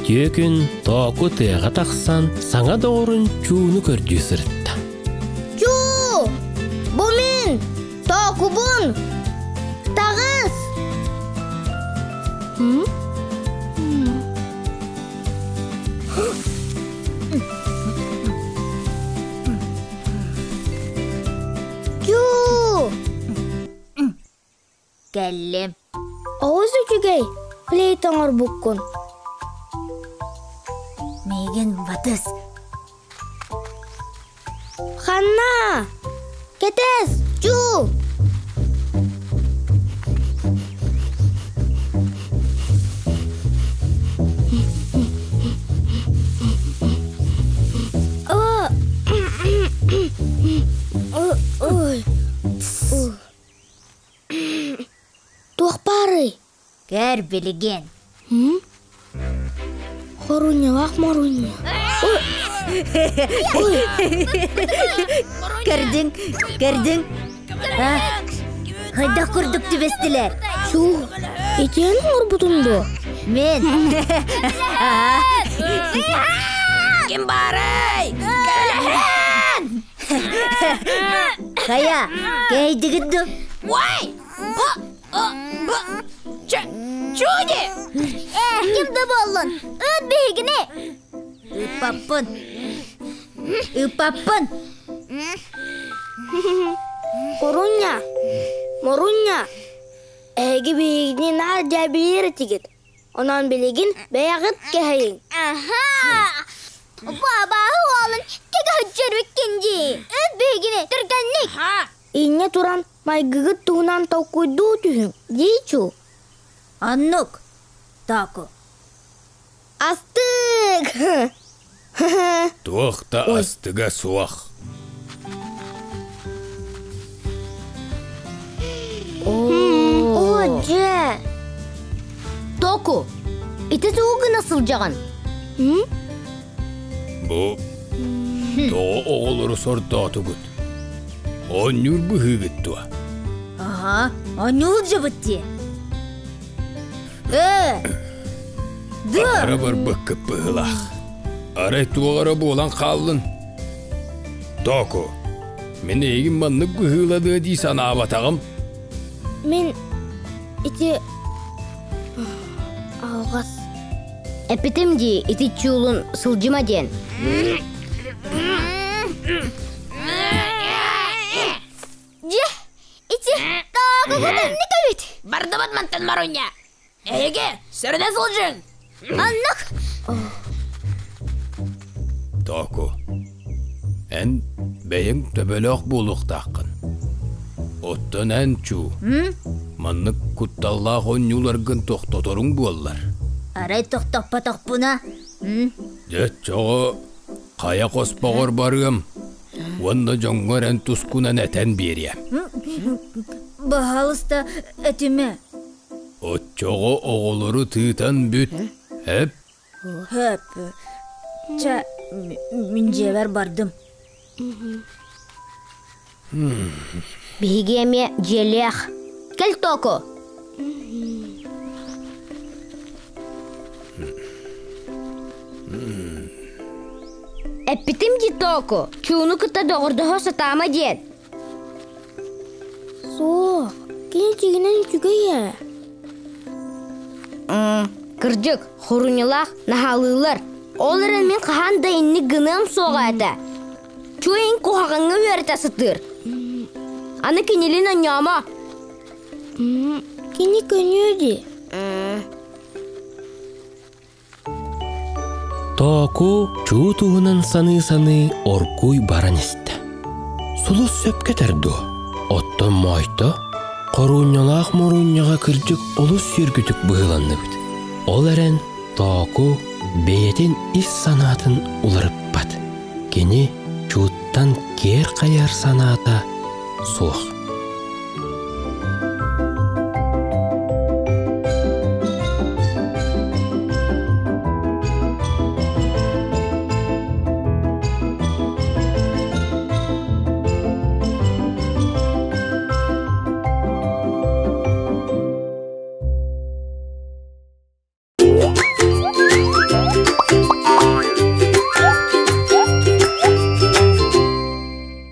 Үтүө күн Тооку тыаҕа тахсан саҥа доҕорун Чууну көрдүү сырытта. Чуу! Бу мин! Тоокубун! Таҕыс! Чуу! Кэллим. Оҕус үчүгэй, флейта оҥорбуккун. Миигин батыс. Ханна? Кэтэс, чуу! Ой. Туох баарый? Көр билигин. Хорунньалаах Морунньа. Көрдүҥ, көрдүҥ. Хайдах курдук түбэстилэр? Чуу, итиэн оҥорбутум дуо? Мен. Ким баарый? Көлөһүн! Хайа, кэйдигит ду? Уай! Бу! Бу! Чуди! Э, ким да буоллун, ыт биһигини! Ыппаппын. Ыппаппын. Морунья! Морунья! Эһиги биһигини наар дьээбилиир этигит. Онон билигин бэйэҕит кэһэйиҥ. Аха! Бабааһы уолун кэгэһүччэрбиккин дии. Ыт биһигини түргэнник. Инньэ туран майгыгыт туһунан толкуйдуу түһүҥ, дии чуу. Оннук, Току. Астык! Туох да астыга суох. Оо, дьэ! Току, ити тугу гына сылдьаҕын? Бу тоҕо оҕолору сордоотугут? Оонньуур быһыыгыт дуо? Аха, оонньуур дьыбыт дии. Ээ, Аһара барбыккыт быһыылаах. Арай туох эрэ буолан хааллын. Току, мин эйигин маннык быһыыланыа дии санаабатаҕым. Мин ити алҕас. Эппитим дии, ити чуулун сылдьыма диэн. Дьэ, ити таакыга тэнник эбит. Бардыбыт мантан Маруня. Эһиги сөрүнэ сылдьыҥ. Аннык. Току, эн бэйэҥ төбөлөөх буолуохтааххын. Оттон эн чуу, маннык кутталлаах оонньууларгын тохтоторуҥ буоллар. Арай тохтоппотохпуна? Дьэ, чоҕо хайа хоспоҕор барыам уонна дьоҥҥор эн тускунан этэн биэриэм. Баһаалыста этимэ. Оччоҕо оҕолору тыытан бүт, эп? Хөп. Чэ, мин дьиэбэр бардым. Биһиги эмиэ дьиэлээх. Кэл Току. Эппитим дии Току, чууну кытта доҕордоһо сатаама диэн. Суох, кини дьиҥинэн үчүгэй ээ. Кырдьык, хоруньалаах наһаалыыллар. Ол эрэн мин хаһан да инник гыныам суоҕа этэ. Чуйин куһаҕаҥҥа үөрэтэ сытыыр. Аны кинилин онньоомо. Кини көнүө дии. Тооку чуу туһунан саныы-саныы оргууй баран истэ. Сулус сөпкө этэр дуо? Оттон Моойто хоруунньалаах моруунньаҕа кырдьык олус сүөргүтүк быһыыланныбыт. Ол эрэн Тооку бэйэтин ис санаатын уларыппат. Кини чууттан киэр хайар санаата суох.